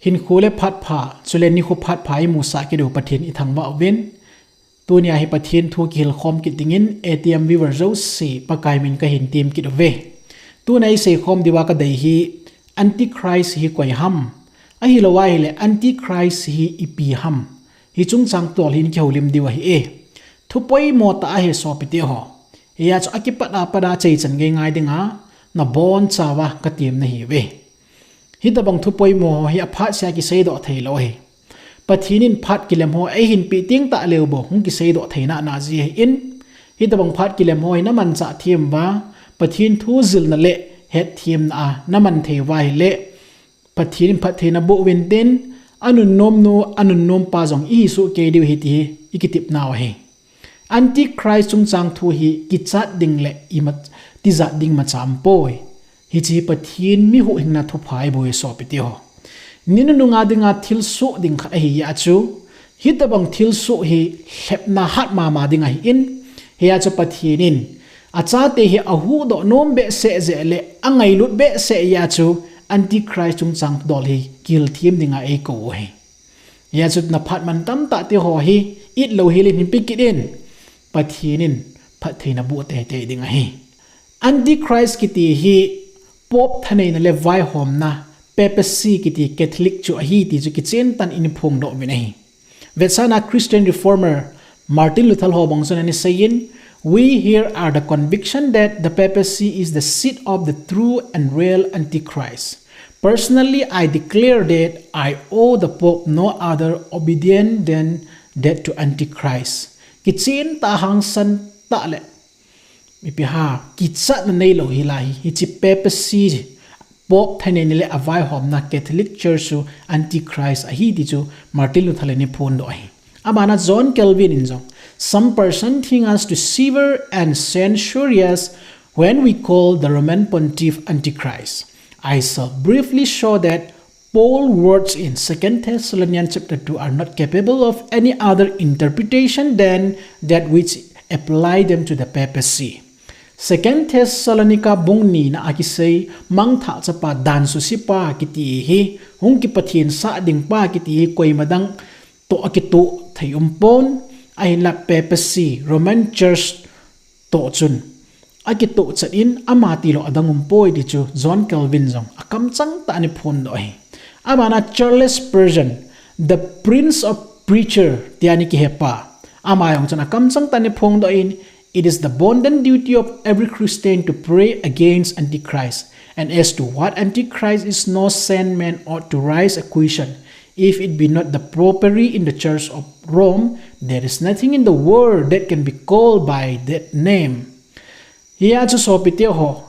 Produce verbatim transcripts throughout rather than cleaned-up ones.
Hinkho le phat pha, chule nikho phat pha imusah kit u Pathen ithangvah uvin. Tunia hi Pathen thu kihilkhom kit dingin A T M viewer jouse Pakai min kahin tem kit uve. Tuna iseikhom diuva kadei hi Antichrist hi koi ham, ahilou ahile Antichrist hi ipi ham, hi chungchang tol hin kihoulim diu ahi e. Thu poimo tah ahi sopite ho. Hia chu akipat a pat a achaichan gei ngai dinga nabonchauva katem nahiuve. Hitobang thu poimo hi aphat sea kiseidoh theilou ahi. Pathen in phat kilem ho eihin peh teng tahleu bou hung kiseidoh theina ana ji ahin, hitobang phat kilem ho hi namanchah them uva, Pathen thu jilna le hetthemna a naman thei uva ahile, Pathen in phattheina boh uvin tin, anunnom nu, anunnom pa jong ihi soh kei diu ahi ti hi ikitepnau ahi. Antichrist chungchang thu hi kichat ding le ima, tijat ding imacha umpoi. Hiche hi Pathen mi huhhingna thupha ahi bou e sopite ho. Ni nunung a dinga thilsoh ding khat ahi jeh a chu, hitobang thilsoh hi lhepna hat mama ding ahin, hia chu Pathen in achate hi ahuhdoh nom behseh jeh le angailut behseh jeh a chu Antichrist chungchang dol hi kihilthem dinga eikou u ahi. Hia chu naphat man tamtah te ho hi itlou helin hin pe kit in, Pathen in phattheina boh teitei ding ahi. Antichrist kiti hi Pope thaneina le vaihomna, Papacy kiti Catholic chu ahi ti chu kichen tah in iphongdoh uvin ahi. Vetsahna Christian reformer Martin Luther ho bang chun ana seiyin, "We here are the conviction that the papacy is the seat of the true and real Antichrist. Personally, I declare that I owe the Pope no other obedience than that to Antichrist." Kichen tah hangsan tah le ipi ham, kichatna neilou hilai hi, hiche papacy, Pope thaneina le avaihomna Catholic Church chu Antichrist ahi ti chu Martin Luther in ana phondoh ahi. Abana John Calvin in jong, "Some person think us to sever and censorious when we call the Roman pontiff Antichrist. I shall briefly show that Paul's words in Second Thessalonians chapter two are not capable of any other interpretation than that which apply them to the papacy." Second Thessalonica bung nina a kisei mangthah chapa dan suse pa kiti hi, hung kipathen sah ding pa kiti hi koima dang toh akitoh thei umpon, ahinla papacy, Roman Church toh chun akitoh chet in ama tilou adang umpoi ti chu John Calvin jong akamchang tah in ana phondoh ahi. Abana Charles Spurgeon, the Prince of Preacher tia ana kihepa, ama jong chun akamchang tah in ana phondoh in, "It is the bounden duty of every Christian to pray against Antichrist. And as to what Antichrist is, no sane man ought to raise a question. If it be not the popery in the Church of Rome, there is nothing in the world that can be called by that name." Hia chu sopite ho,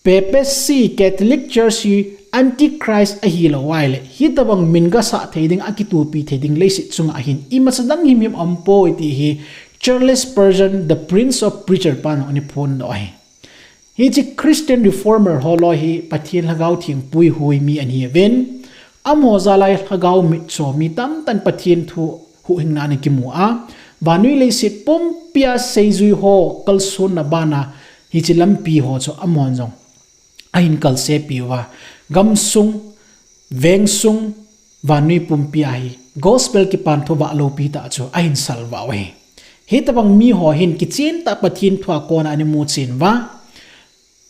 Papacy, Catholic Church hi Antichrist ahilou ahile, hitobang min gasah thei ding, akitopi thei ding leiset chunga hin imacha dang himhim aumpoi ti hi Charles Spurgeon, the Prince of Preacher pan ana phondoh ahi. Hiche Christian reformer ho loi hi Pathen Lhagao Theng puihuoi mi ana hiuvin, amaho jal a Lhagao mitcho mi tamtah in Pathen thu huhhingna ana kimu a, vannoi leiset pumpia seijui ho kalsonna bana hiche lampi ho chu amahon jong ahin kalsepi uva, gamsung, vengsung, vannoi pumpia hi Gospel kipan thu vah loupi tah chu ahin salvah u ahi. Hitobang miho hin kichen tah Pathen thua kona ana muchen uva,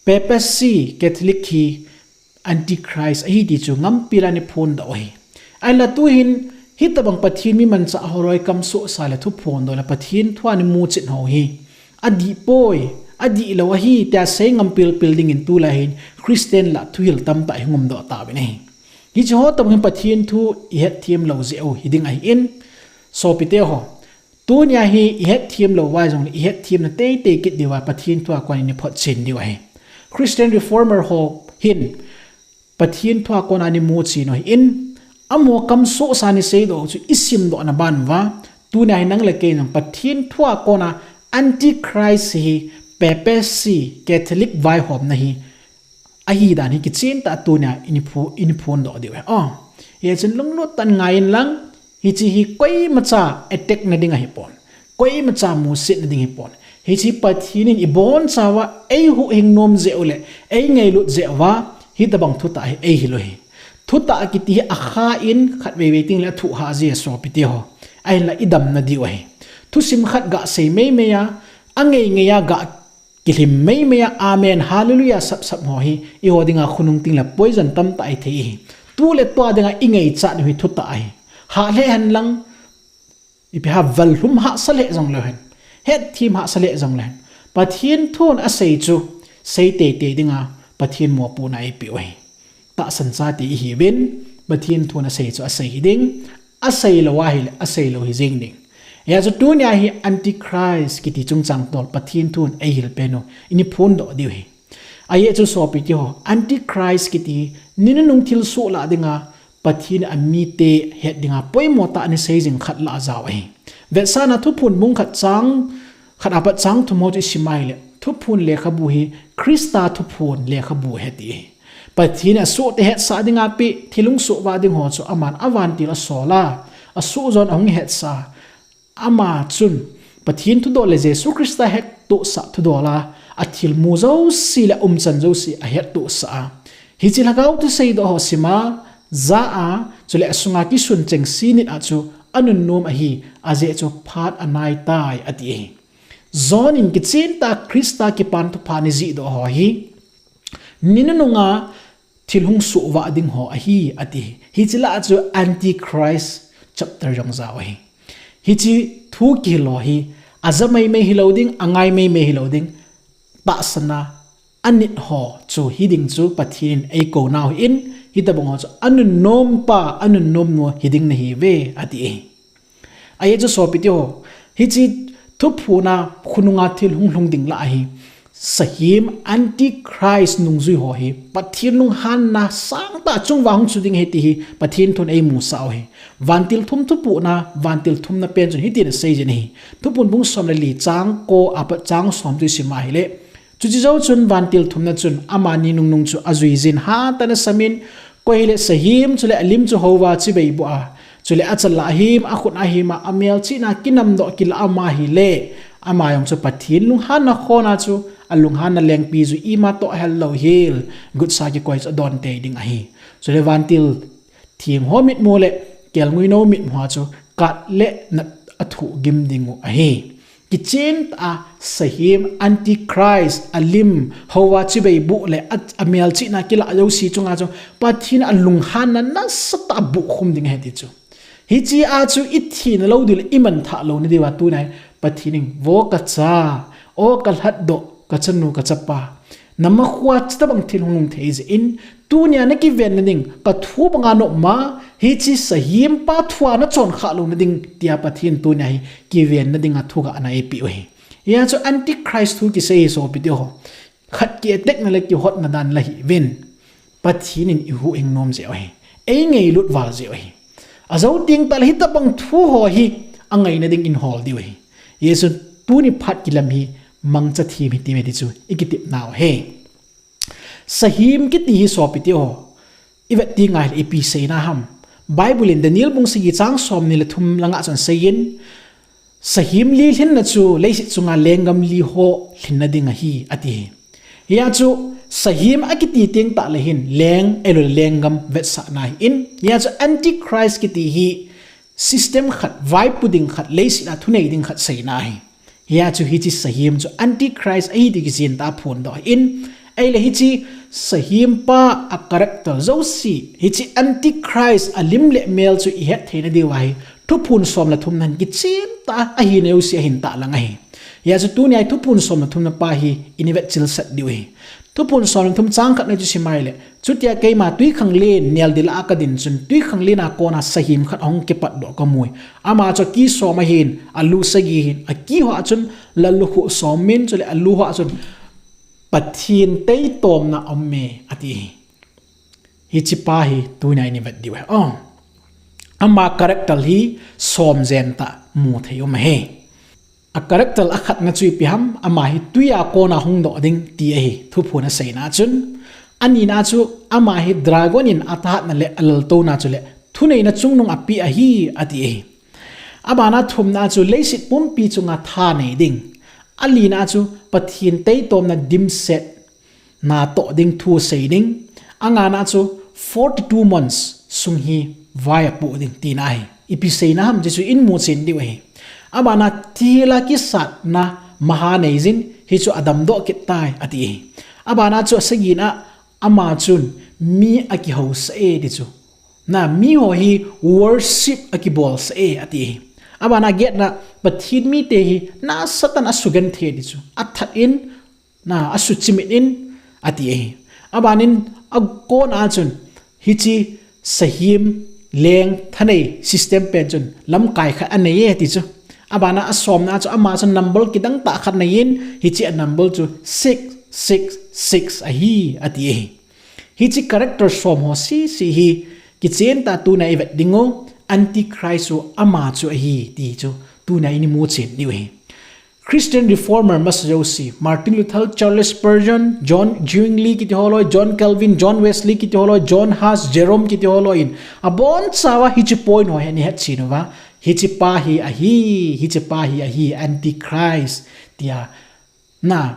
Papacy, Catholic hi Antichrist ahi ti chu ngampi lah in ana phondoh u ahi. Ahinla tuhin hitobang Pathen mi manchah ho loi kamsohsa le thuphondoh le Pathen thua ana muchen ho hi adihpoi, adihlou ahi tia sei ngam pilpil dingin tulai hin Christian lah thuhil tamtah ihung umdoh tauvin ahi. Hiche ho tobang hin Pathen thu ihetthem lou jeh u hiding ahin, sopite ho, tunia hi ihetthem lou uva jongle ihetthemna teitei kit diuva Pathen thua kona ina photchen diu ahi. Christian reformer ho hin Pathen thua kona ana muchen u ahin, amaho kamsohsa ana seidoh chu isimdohna ban uva, tunia hi nang le kei jong Pathen thua kona Antichrist hi Papacy, Catholic vaihomna hi ahi dan hi kichen tah tunia ina pho-, ina phondoh diu ahi. Hia chun lunglut tah in ngai inlang, hiche hi koimacha attack na ding ahipon, koimacha musetna ding ahipon. Hiche Pathen in ibonchauva eihuhhing nom jeh u le eingailut jeh uva hitobang thutah hi eihil u ahi. Thutah kiti hi akha in khatvei vei tengle athuh hah ji e sopite ho. Ahinla idamna diu ahi. Thusim khat gasei meimei a, angeingei a ga kilhim meimei a, amen, hallelujah sapsap ho hi, eiho dinga khonung tengle poison tamtah ahithei ahi. Tuletua dinga ingaichat u hi thutah ahi. Hah lheh henlang, ipi ham, vallhum hahsa lheh jongleu hen, hetthem hahsa lheh jongleu hen, Pathen thun asei chu sei teitei dinga Pathen mopohna eipeh u ahi. Tahsan chate ihiuvin, Pathen thun asei chu asei hiding, aseilou ahile aseilou hijeng ding. Hijeh chun tunia hi Antichrist kiti chungchang tol Pathen thun eihil pen u ini phondoh diu ahi. Ajeh chu sopite ho, Antichrist kiti ni nunung thilsoh lah dinga Pathen in amite het dinga poimo tah ana sei jing khat lah ajao ahi. Vetsahna Thuphon bung khat chang khat apat chang thum ho chu isim ahile, Thuphon lekhabu hi Christa Thuphon lekhabu ahi ti ahi. Pathen in asohte hetsah dinga peh thil hung soh vah ding ho chu aman avantil asol a, asoh jon ahung hetsa. Ama chun Pathen thudol le Jesu Christa hettohsah thudol a, athilmu jouse le aumchan jouse ahettohsah a, hiche lhagao thuseidoh ho sima, ja a, chule asunga kisun chengse nit a chu anunnom ahi, ajeh chu phat anaitai ati ahi. John in kichentah a Christa kipan thupha ana jihdoh ho hi ni nununga thil hung soh vah ding ho ahi ati. Hiche lah a chu Antichrist chapter jong jao ahi. Hiche thu kihil ho hi aja meimei hilou ding, angai meimei hilou ding, tahsan a anit ho chu hiding chu Pathen in eikou nau ahin, hitobang ho chu anunnom pa, anunnom nu hiding nahiuve ati ahi. Ajeh chu sopite ho, hiche Thuphon a khonunga thil hung lhung ding lah ahi. Sahem Antichrist nungjui ho hi Pathen lunghanna sangtah chunguva hung chu ding ahi ti hi Pathen thun eimusah u ahi. Vantil thum thupohna, vantil thumna pen chun hitin asei jin ahi. Thuphon bung som le li chang ko apat chang som chu isim ahile, chuche jou chun vantil thumna chun amani nungnung chu ajuijin hatah in asamin, koi hile sahem chule alim chu houva chibai boh a, chule achal a ahim, akhut a ahim a, amelchihna kinamdoh kilah a um ahile, ama jong chu Pathen lunghanna khona chu, alunghanna lengpi ju ima toh ahel louhel, gutsa kikoi chu adon tei ding ahi. Chule vantil theng ho mitmu le kelngoi nou mitmu a chu kat le nat athoh gim dingu ahi. Kichentah a sahem Antichrist alim, houva chibai boh le a, amelchihna kilah jouse chunga chu Pathen in alunghanna nasatah a bohkhum ding ahi ti chu. Hiche a chu ithina lou ding le imanthah louna diuva tunia hi Pathen in, vo kacha, o kalhatdoh, kachanu kachapa, namakhoa chutobang thil hung lhung thei jeh in, tunia nakivenna ding, kathu banga naum a, hiche sahempa thua nachonkhah louna ding, tia Pathen in tunia hi kivenna dinga thugahna eipeh u ahi. Hijeh chun Antichrist thu kisei hi sopite ho, khat ki attackna le kihotna dan la hiuvin, Pathen in eihuhhing nom jeh u ahi. Eingailut val jeh u ahi. Ajou teng tahle hitobang thu ho hi angaina dingin hol diu ahi. Hijeh chun tuni phat kilam hi mangcha them hitime ti chu ikitepnau ahi. Sahem kiti hi sopite ho, ivet teng ahile ipi seina ham? Bible in Daniel bung sagi chang somni le thum langa chun aseiyin, sahem li lhinna chu leiset chunga lenggam li ho lhinna ding ahi ati. Hijeh chun sahem akiti teng tahle hin leng, ahiloule lenggam vetsahna ahin. Hijeh chun Antichrist kiti hi system khat, vaipo ding khat, leiset a thunei ding khat seina ahi. Hijeh chun hiche sahem chu Antichrist ahi ti kichentah a phondoh ahin. Ahile hiche sahempa a character jouse, hiche Antichrist alim le amel chu ihet theina diuva hi Thuphon som le thumna hin kichentah a ahina jouse ahin tahlang ahi. Hijeh chun tunia hi Thuphon som le thumna pa hi inavet chilsat diu ahi. Thuphon som le thum chang khatna chu isim ahile, chutia keima twikhanglen neldil a kadin chun twikhanglen a kona sahem khat ahung kipatdoh kamui. Ama chu aki som ahin, alu sagi ahin, aki hoa chun lallukhuh som ahin, chule alu hoa chun Pathen taitomna aume ati ahi. Hichepa hi tunia inavet diu ahi. Ama character hi somjen tah mu thei um ahi. A character akhatna chu ipi ham, ama hi twi a kona hungdoh ding ti ahi, Thuphon aseina chun. Anina chu ama hi dragon in athahatna le alaltouna chule thuneina chungnung apeh ahi ati ahi. Abana thumna chu leiset pumpi chunga tha nei ding. Alina chu Pathen taitomna dimset natoh ding thu sei ding. Angana chu forty-two months sung hi vai apoh ding tina ahi. Ipi seina ham ti chu imu chen diu ahi. Abana thila kisatna maha neijin hichu adamdoh kit tai ati ahi. Abana chu asagina ama chun mi akihousah e ti chu. Na, miho hi worship akibolsah e ati ahi. Abana agetna Pathen mite hi nasatah in asugenthei ti chu. Athat in, na, asuchimit in ati ahi. Abanin akon a chun hiche sahim leng thanei system pen chun lamkai khat anei e ti chu. Abana asomna chu ama chun number kidang tah khat neiyin hiche a number chu six six six ahi ati ahi. Hiche character som ho sese hi kichen tah a tuna ivet dingu, Antichrist u ama chu ahi ti chu tuna imu chen diu ahi. Christian reformer masa jouse, Martin Luther, Charles Spurgeon, John Zwingli kiti holoi, John Calvin, John Wesley kiti holoi, John Huss, Jerome kiti holoi in abonchauva hiche point ho hi ahetchen uva, hichepa hi ahi, hichepa hi ahi, Antichrist tia, na,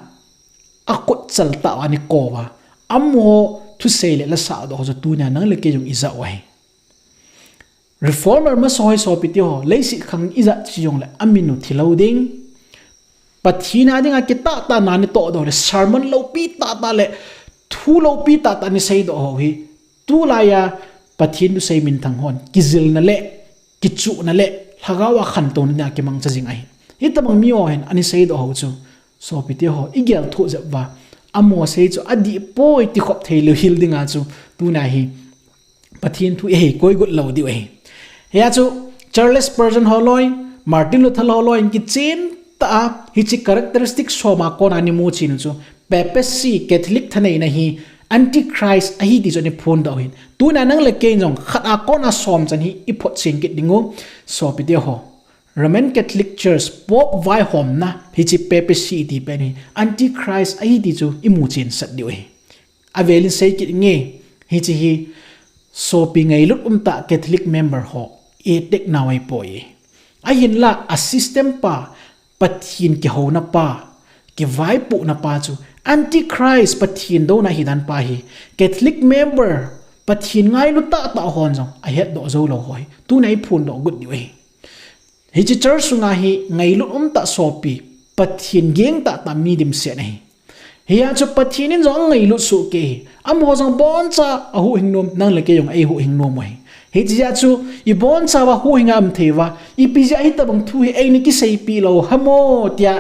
akotchal tah uva anikouva, amaho thusei le lasah doh ho chu tuna nang le kei jong ijah u ahi. Reformer masa hoi sopite ho, leiset khang ijat chi jongle amin u thilou ding. Pathen a dinga kitah tah a nitoh doh le sermon loupi tah tah le thu loupi tah tah nisei doh ho hi, tulai a Pathen thusei minthang hon kijilna le kichuhna le lhagao a khantouna dinga kimangcha jing ahi. Hitobang miho hin anisei doh ho chu, sopite ho, igel thoh jep uva, amaho sei chu adih poi ti khop thei lou hel dinga chu tuna hi Pathen thu ihei koi got lou diu ahi. Hia chu Charles Spurgeon holoi, Martin Luther holoi in kichen tah a hiche characteristic som a kona imu chen u chu papacy, Catholic thaneina hi Antichrist ahi ti chu aniphondoh u ahin. Tuna nang le kei jong khat a kona som chan hi iphotchen kit dingu, sopite ho. Roman Catholic Church Pope vaihomna hiche papacy iti pen hi Antichrist ahi ti chu imu chensah diu ahi. Avelin sei kit inge, hiche hi sopi ngailut umtah Catholic member ho i attack nau ahipoi. Ahinla a system pa, Pathen kihouna pa, kivaipohna pa chu Antichrist, Pathen douna hidan pa hi Catholic member, Pathen ngailu tahtah hon jong ahetdoh joulou ho hi tuna iphondoh got diu ahi. Hiche church sunga hi ngailut umtah sopi, Pathen ging tahtah mi dimset ahi. Hia chu Pathen in jong angailut sohkei ahi. Amaho jong boncha ahuhhing nom, nang le kei jong eihuhhing nom u ahi. Hiche jeh a chu ibonchauva huhhing a um thei uva, ipi jeh a hitobang thu hi eini kiseipeh lou ham o tia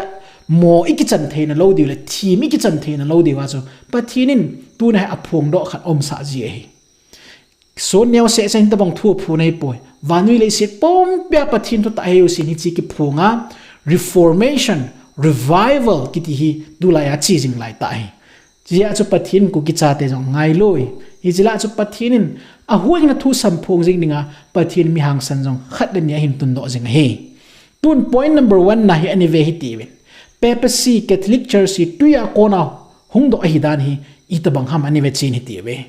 mo ikichan theina lou diu le them ikichan theina lou diuva chu Pathen in tuna hi aphongdoh khat aumsah ji ahi. Sun neoseh seh in hitobang thu aphon ahipoi. Vannoi leiset pumpia Pathen thutah hei usin hiche kiphonga Reformation, Revival kiti hi tulai a che jing laitah ahi. Hiche jeh a chu Pathen in Kuki chate jong angailui. Hiche lah a chu Pathen in ahuhhingna thu samphong jing dinga Pathen mi hangsan jong khat le ni ahin tundoh jing ahi. Tun point number one na hi anive hitiuvin, Papacy, Catholic Church hi twi a kona hungdoh ahidan hi itobang ham anive chen hitiuve.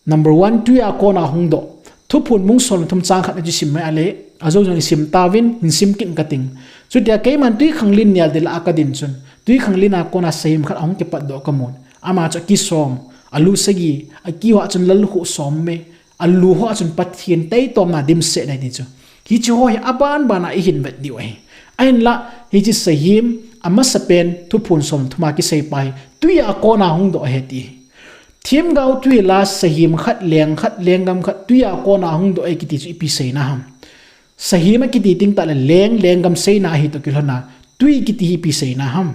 Number one, twi a kona hungdoh. Thuphon bung som le thum chang khat na chu sim mai a le, ajou jong isim tauvin, hin sim kit kating. Chutia keiman twikhanglen nel ding lah a kadin chun, twikhanglen a kona sahim khat ahung kipatdoh kamun. Ama chu akisom, alu sagi, akiho a chun lalkhuh som me, alu ho a chun Pathen taitomna dimset nei ti chu. Hiche ho hi aban ban a ihin vet diu ahi. Ahinlah, hiche sahim, amasapen, Thuphon som le thum a kiseipa hi, twi a kona hungdoh ahi ti. Themgao twi la sahim khat, leng khat, lenggam khat, twi a kona hungdoh e kiti chu ipi seina ham. Sahim akiti teng tah le leng, lenggam seina ahi toh kilhona, twi kiti hi ipi seina ham.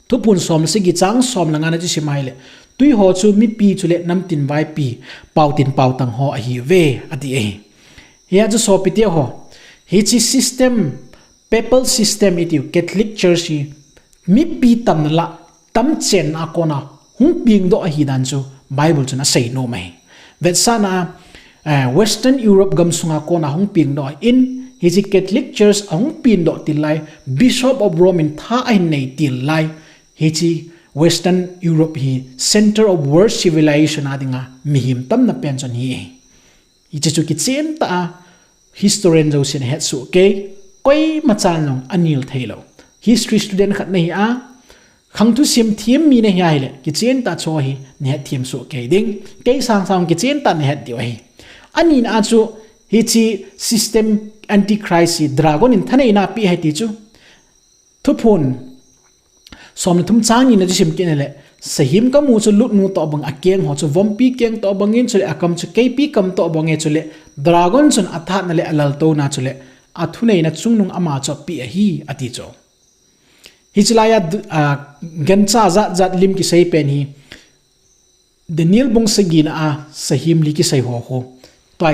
Thuphon som le sagi chang som le nga na chu sim a ahile, twi ho chu mipi chule namtin vaipi, paotin paotang ho ahiuve, ati ahi. Hia chu sopite ho, hiche system, papal system itiu, Catholic Church hi mipi tamna lah tamchenna a kona hung pengdoh ahidan chu Bible chun aseinom ahi. Vetsahna a, eh, Western Europe gamsunga kona hung pengdoh in, hiche Catholic Church ahung pengdoh til lai, Bishop of Rome in tha ahin nei til lai, hiche Western Europe hi Center of World Civilization a dinga mihem tamna pen chun ahi. Hiche chu kichen tah a historian jousen ahetsoh kei, koimachan jong anel theilou. History student khat nahi a, Khang thusim thiem mi nahi ahile, kichen tah chu hi nahet thiem soh kei ding. Kei sang sang kichen tah nahet diu ahi. Anina chu hiche system antichrist hi dragon in thaneina pe ahi ti chu. Thuphon som le thum chang ni na chu sim kit na le, sahim kamu chu lutnu toh bang a keng ho chu vompi keng toh bang in chule akam chu keipi kam toh bang e chule dragon chun athatna le alaltouna chule athuneina chungnung ama chu ape ahi ati chu. Hiche laiya, ah, gancha jat jat lim kisei pen hi Daniel bung sagi na a sahim li kisei ho ho. Tua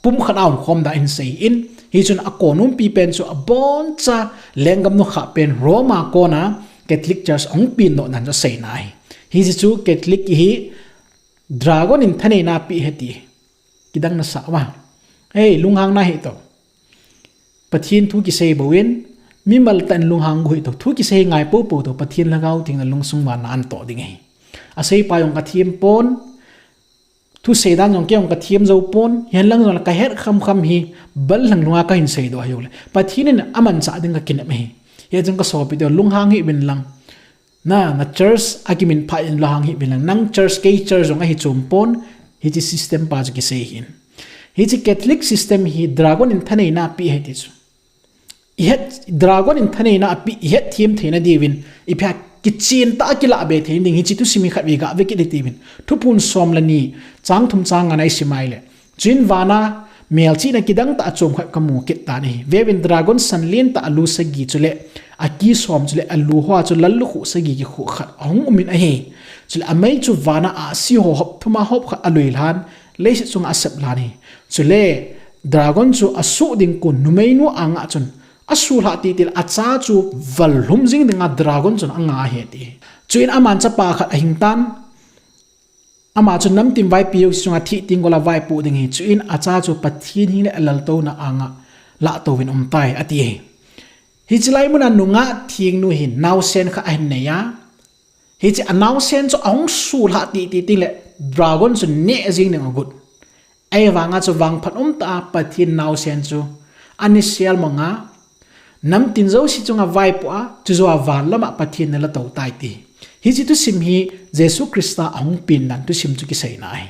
pum khat a um khom dan in sei in, hichun akon umpi pen chu aboncha lenggam nu kha pen Roma kona Catholic Church ahung pin doh dan chu seina ahi. Hiche chu Catholic hi dragon in thaneina pe ahi ti. Kidang nasa uva. Hei, lunghang nahi to. Pathen thu kisei bou in, mimal tah in lunghang u hih to, thu kisei ngai popo to, Pathen Lhagao Theng na lungsung vana ahin toh ding ahi. Asei pa jong kathiem pon, thusei dan jong kei jong kathiem jou pon, hihen lang jong la kahet kham kham hi, bal lang lunga kahin sei doh ahi u le. Pathen in amanchah ding kakinep ahi. Hijeh chun kasopi te, lunghang hih uvin lang. Na, na church akiminpha in lunghang hih uvin lang. Nang church, kei church jong ahi chom pon, hiche system pa chu kisei hin. Hiche Catholic system hi dragon in thaneina pe ahi ti chu. Ihet, dragon in thaneina ape, ihet thiem theina diuvin, ipi ham kichen tah a kilah be thei ding, hiche thusim hi khatvei gah ve kit hite uvin. Thuphon som le ni, chang thum chang nga na isim a ahile. Chuin vana, melchihna kidang tah a chom khat kamu kit tan ahi. Veuvin dragon san lentah a lu sagi chule, aki som chule, alu hoa chu lallukhuh sagi kikhuh khat ahung um in ahi. Chule amei chu vana ahsi ho hop thum a hop khat alui lhan, leiset chunga asep lhan ahi. Chule dragon chu asuh ding kon numeinu anga chun asulhah titi le acha chu val lhum jing dinga dragon chun anga ahi ti. Chuin aman chapa khat ahing tan, ama chu namtin vaipi jouse chunga thih teng gola vaipoh ding ahi. Chuin acha chu Pathen hing le alaltouna anga lahtouvin um tai ati ahi. Hiche lai muna nungah thengnu hin naosen khat ahin nei a, hiche anaosen chu ahung sulhah titi teng le dragon chu neh jing ding agot. Ahivanga chu vangphat umtah a Pathen naosen chu ana sel manga, namtin jouse chunga vaipoh a, chujouva van lama Pathen in ala tou tai ti. Hiche thusim hi Jesu Christa ahung pen dan thusim chu kiseina ahi.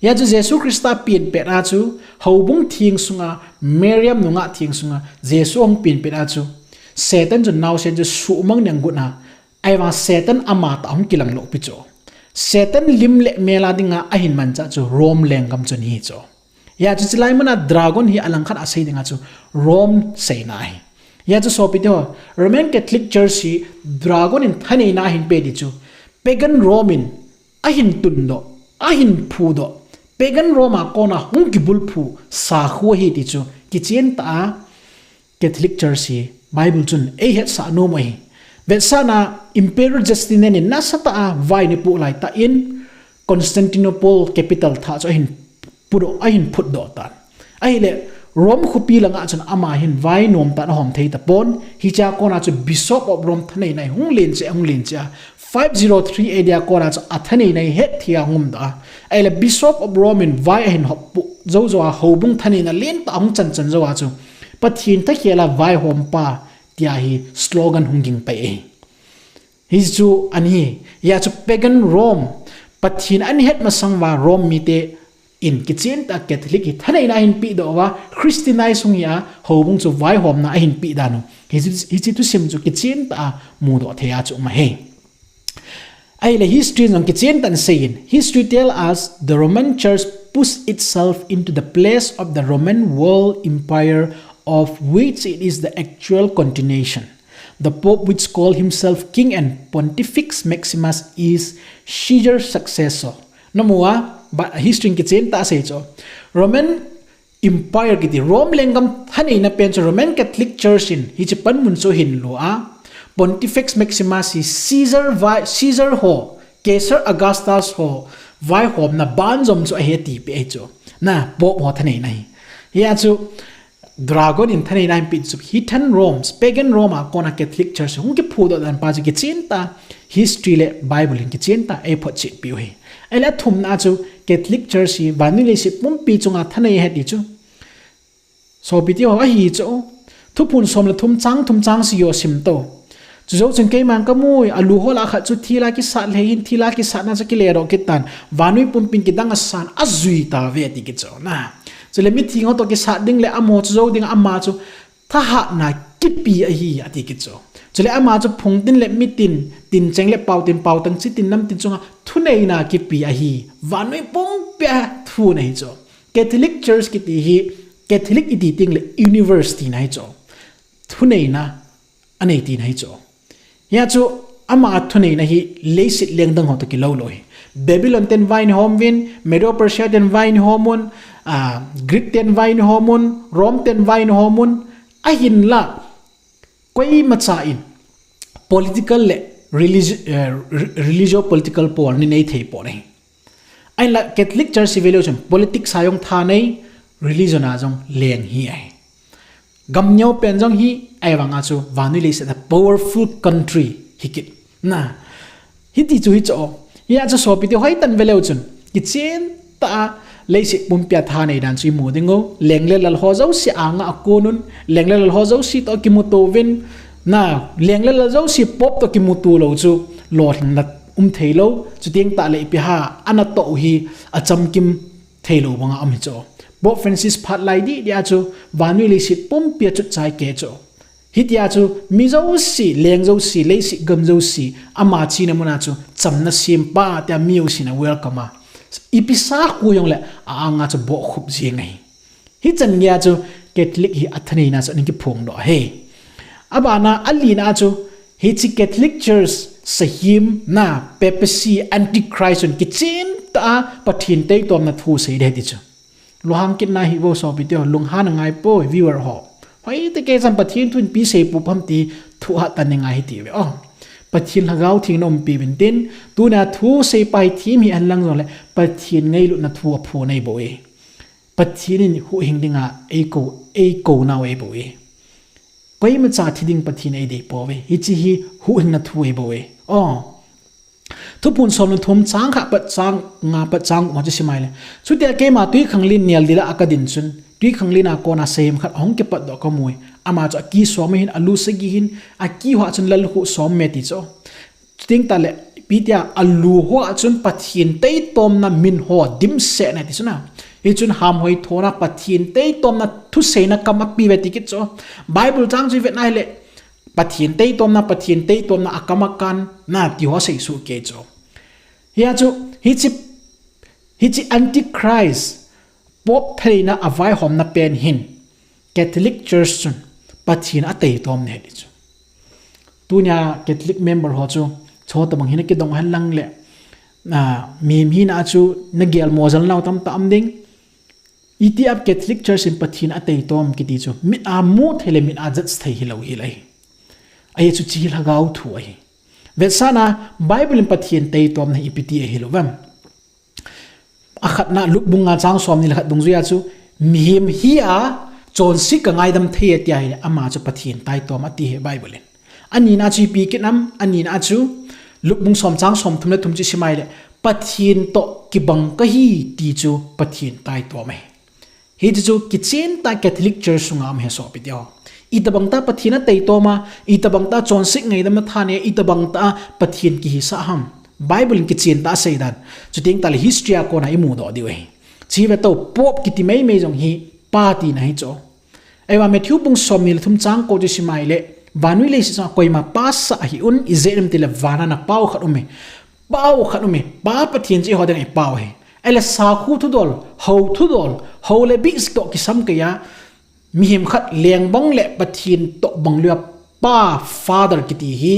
Hia chu Jesu Christa pen pet a chu houbung theng sunga, Mariam nungah theng sunga Jesu ahung pen pet a chu Satan chun naosen chu suhmang ding agot a, ahivang Satan amatah ahung kilang lou pi chu. Satan lim le mel a dinga ahin manchah chu Rome lenggam chun ahi chu. Hia chu hiche lai muna dragon hi alangkhat a sei dinga chu Rome seina ahi. Hia chu sopi teho, Roman Catholic Church hi dragon in thaneina ahin pe ti chu, pagan Rome in ahin tundoh, ahin phudoh, pagan Rome a kona hung kibulphu sakhu ahi ti chu kichen tah a Catholic Church hi Bible chun eihetsah nom u ahi. Vetsahna Emperor Justinian in nasatah a vai ana poh laitah in Constantinople capital thah chu ahin pudoh, ahin phutdoh tan. Ahile Rome khopi langa chun ama hin vai nomtah in ahom thei tapon, hichea kona chu Bishop of Rome thaneina hi hung len cheh, hung len cheh a, five zero three A D a kona chu athaneina hi hetthei a hung umdoh a. Ahile Bishop of Rome in vai ahin hop puh jou jou a houbung thaneina lentah ahung chanchan jou a chu Pathen thakhel a vaihompa tia hi slogan hung ging pai ahi. Hichu ahi, hia chu pagan Rome, Pathen ana het masang uva Rome mite in kichen tah a Catholic hi thaneina ahin pedoh uva, Christianize hung hia houbung chu vaihomna ahin peh dan u. Hiche, hiche thusim chu kichen tah a mudoh thei a chu um ahi. Ahile history jong kichen tah in seiyin. History tell us the Roman Church pushed itself into the place of the Roman world empire of which it is the actual continuation. The Pope which called himself King and Pontifex Maximus is Caesar's successor. Namu a, ba, history kichen tah a sei chu. Roman Empire kiti Rome lenggam thaneina pen chu Roman Catholic Church in hiche panmun chu ahin lo a, Pontifex Maximus hi Caesar vai, Caesar ho, Caesar Augustus ho vaihomna banjom chu ahi ati peh ahi chu. Na, Pope ho thaneina hi. Hia chu dragon in thaneina ahin pe chu heathen Rome, pagan Rome a kona Catholic Church hung kiphudoh dan pa chu kichen tah, history le Bible in kichen tah a eiphotchet peh u ahi. Ahile athumna chu Catholic Church hi vannoi leiset pumpi chunga thanei ahi ti chu. Sopi teho ahi chu. Thuphon som le thum chang thum chang sagi ho sim to. Chujou chun keiman kamu e, alu ho lah a khat chu thil a kisat lheh in, thil a kisatna chu akile doh kit tan. Vannoi pumpin kidang asan, ajui tauve ati kit chu. Na. Chule mithi ho toh kisat ding le amaho chu jou ding, ama chu thahatna kipe ahi ati kit chu. Chule ama chu phungtin le mitin, tincheng le paotin, paotang chitin namtin chunga thuneina kipe ahi. Vannoi pumpia thuneina ahi chu. Catholic Church kiti hi, Catholic iti teng le universe tina ahi chu. Thuneina anei tina ahi chu. Hia chu ama thuneina hi leiset lengdang ho toh kilou lou ahi. Babylon ten vaihom uvin, Medo Persia ten vaihom un, ah, Greek ten vaihom un, Rome ten vaihom un, ahinla koimacha in political le religi-, eh, re-, religio-political power nei thei poi ahi. Ahinla Catholic Church hi vele chun politics a jong thanei, religion a jong leng ahi. Gam neopen jong ahi, ahivanga chu vannoi leiset a powerful country hi kit. Na, hiti chu hi chu. Hia chu sopite hoitah in vele chun kichen tah a leiset pumpia thanei dan chu imu ding u. Leng le lal ho jouse anga akon un, leng le lal ho jouse toh kimuto uvin. Na, leng le lal jouse Pope toh kimuto lou chu lolhinna um thei lou. Chuteng tah le ipi ham anatoh u hi achamkim thei lou banga um ahi chu. Pope Francis phat lai didi a chu vannoi leiset pumpia chu chai kei chu. Hitia chu mi jouse, leng jouse, leiset gam jouse, ama chena muna chu chamna sempa tia mi jousen a welcome a. Ipi sa khu jongle a anga chu bohkhup jeng ahi. Hichan geiya chu Catholic hi athaneina chu ana kiphong doh ahi. Abana, alina chu hiche Catholic Church sahim na, papacy, antichrist chun kichen tah a Pathen taitomna thu sei ding ahi ti chu. Lunghang kitna hi vo sopite ho, lunghan angai poi viewer ho. Hoitah kei chan Pathen thu in ipi sei pou ham ti thu hatah in nei ngai hite ve. Oh. Pathen Lhagao Theng naumpi uvin tin, tunia thu seipa hi thim hihen lang jongle Pathen ngailutna thu aphon ahi bou e. Pathen in huhhing dinga eikou, eikou nau ahi bou e. Koimacha thi ding Pathen eidei pouve. Hiche hi huhhingna thu ahi bou e. Oh. Thuphon som le thum chang khat apat chang nga apat chang gup ho chu sim uva ahile. Chutia keima twikhanglen nel dila kadin chun, twikhanglen a kona sahem khat ahung kipat doh kamu e. Ama chu akisom ahin, alu sagi ahin, akiho a chun lallukhuh som me ti chu. Chuteng tah le, ipi tia, alu ho a chun Pathen taitomna min ho dimset na ti chu na. Hichun hamhoi thona Pathen taitomna thuseina kam ape uve ti kit chu. Bible chang chu ivet na ahile, Pathen taitomna, Pathen taitomna akam akan na ti ho seisoh kei chu. Hia chu, hiche, hiche Antichrist, Pope thaneina avaihomna pen hin, Catholic Church chun Pathen ataitom ahi ti chu. Tunia Catholic member ho chu, chutobang hi nakidong hen lang le, na, mihem hina chu nagel mo jal nau tamtah um ding. Itia Catholic Church in Pathen ataitom kiti chu, mit a mu thei le mit a judge thei hilou hile. Ahi chu hiche hi Lhagao thu ahi. Vetsahna, Bible in Pathen taitomna hi ipi ti ahilou vem. Akhatna, Luke bung nga chang somni le khat dungjuia chu, mihem hi a chonset kangaidam thei e tia ahile, ama chu Pathen taitom ati ahi Bible in. Anina chu ipi kit nam, anina chu, Luke bung som chang somthum le thum chu isim uva ahile, Pathen toh kibang kahi ti chu Pathen taitom ahi. Hiche chu kichen tah Catholic Church sunga um ahi sopite ho. Itobang tah Pathen ataitom a, itobang tah chonset ngaidam athanei a, itobang tah Pathen kihisah ham. Bible in kichen tah asei dan. Chuteng tah le history a kona imu doh diu ahi. Hiche hi ve tao Pope kiti maimai jong hi pa tina ahi chu. Ahivang Matthew bung somni le thum chang ko chu isim uva ahile, vannoi leiset sunga koima pa sah ahi un, ijeh inem itile van a na pa khat um e. Pa khat um e. Pa Pathen chu eiho dinga i pa ahi. Ahile sakhu thudol, hou thudol, hou le bih toh kisam kei a, mihem khat leng bang le Pathen toh bang lua pa, father kiti hi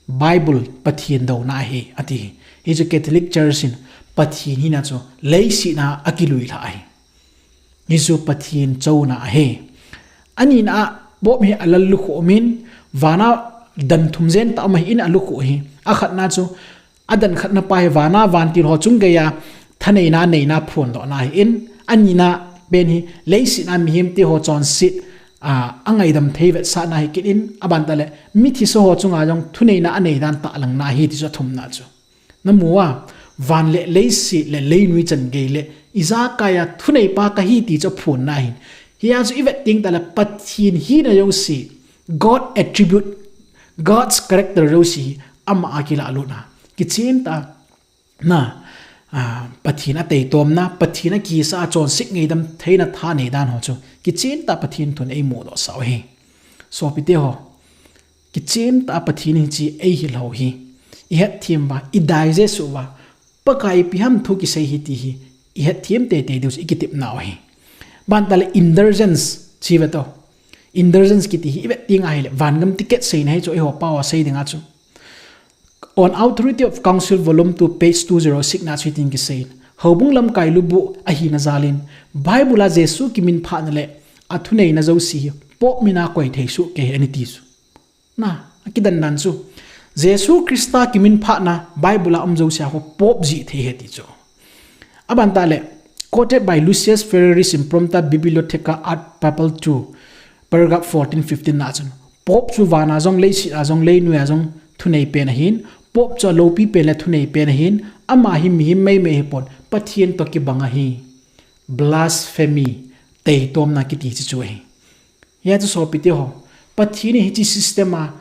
Bible Pathen douna ahi, ati. Hichu Catholic Church in Pathen hina chu leiset a akilui lha ahi. Hichu Pathen chouna ahi. Anina a Pope hi alallukhuh umin, van a dan thum jen tah um ahin alukhuh ahi. Akhatna chu, adan khatna pa hi van a vantil ho chung geiya thaneina neina phondohna ahin, anina pen hi leiset a mihemte ho chonset, a, angaidam thei vetsahna ahi kit in, aban tah le mithisa ho chunga jong thuneina anei dan tahlangna ahi ti chu athumna chu. Namu a, van le leiset le leinoi chan gei le, ijakai a thuneipa kahi ti chu aphonna ahin. Hia chu ivet teng tah le Pathen hina jouse, God attribute, God's character jouse hi ama a kilah lutna. Kichen tah a, na, a, Pathen a teitomna, Pathen a kisa a chonset ngaidam theina thanei dan ho chu. Kichen tah a Pathen thun eimudoh sah u ahi. Sopite ho. Kichen tah a Pathen hiche eihil u hi. Ihet them uva, i digest uva. Pakai ipi ham thu kisei hi ti hi, ihet them teitei diu chu ikitepna u ahi. Aban tah le indulgence, chi ve to. Indulgence kiti hi, ivet teng ahile, vangam ticket seina hi chu, eiho pao a sei ding a chu. On Authority of Council Volume two, page two zero six na chu hitin kisei. Houbung lamkai lubuh ahina jal in, Bible a Jesu kiminphahna le athuneina jouse hi, Pope min a koi thei soh kei ahi ani ti chu. Na, akidan dan chu. Jesu Christa kiminphahna Bible a um jouse a ho Pope jih thei ahi ti chu. Aban tah le, quoted by Lucius Ferreris Imprompta Bibliotheca ad Papam two, paragraph fourteen fifteen na chun. Pope chu van a jong leiset a jong leinoi a jong thunei pen ahin, Pope chu aloupi pen le thunei pen ahin, ama hi mihem meimei ahipon, Pathen toh kibang ahi. Blasphemy, teitomna kiti chu chu ahi. Hia chu sopite ho, Pathen in hiche system a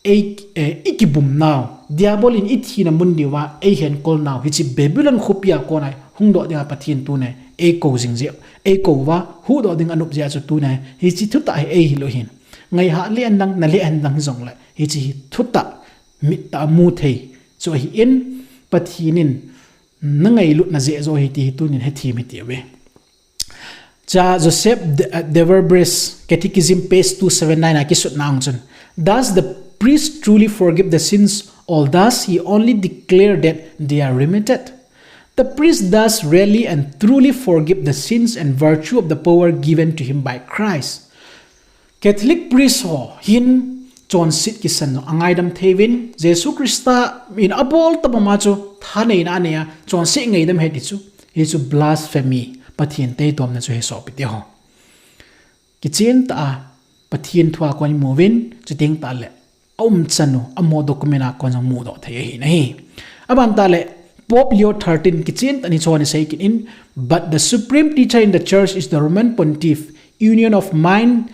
ei, eh, ikibum nau, Diabol in ithina mun diuva eihen kol nau, hiche Babylon khopi a kona hungdoh dinga Pathen tuni eikou jing jeh, eikou uva, huhdoh ding anop jeh a chu tuni hiche thutah hi eihil u ahin. Ngai hah le an dang, na le an dang jongle, hiche hi thutah, mittah a mu thei chu ahin, Pathen in na ngailutna jeh joh ahi ti hi tunin hethem hite uve. Cha Joseph de, uh, de Verbrest Catechism page two seven nine a kisutna a chun, does the priest truly forgive the sins, or does he only declare that they are remitted? The priest does really and truly forgive the sins and virtue of the power given to him by Christ. Catholic priest ho hin chonset kisan jong angaidam thei uvin, Jesu Christa in abol tobang a chu thaneina anei a, chonset ngaidam ahi ti chu. Hichu blasphemy, Pathen teitomna chu ahi sopite ho. Kichen tah a, Pathen thu a kon imu uvin, chuteng tah le, aumchan u, amaho document a kon jong mudoh thei ahi nahi. Aban tah le, Pope Leo thirteen kichen tah a hiche hi asei kit in, but the supreme teacher in the church is the Roman pontiff. Union of mind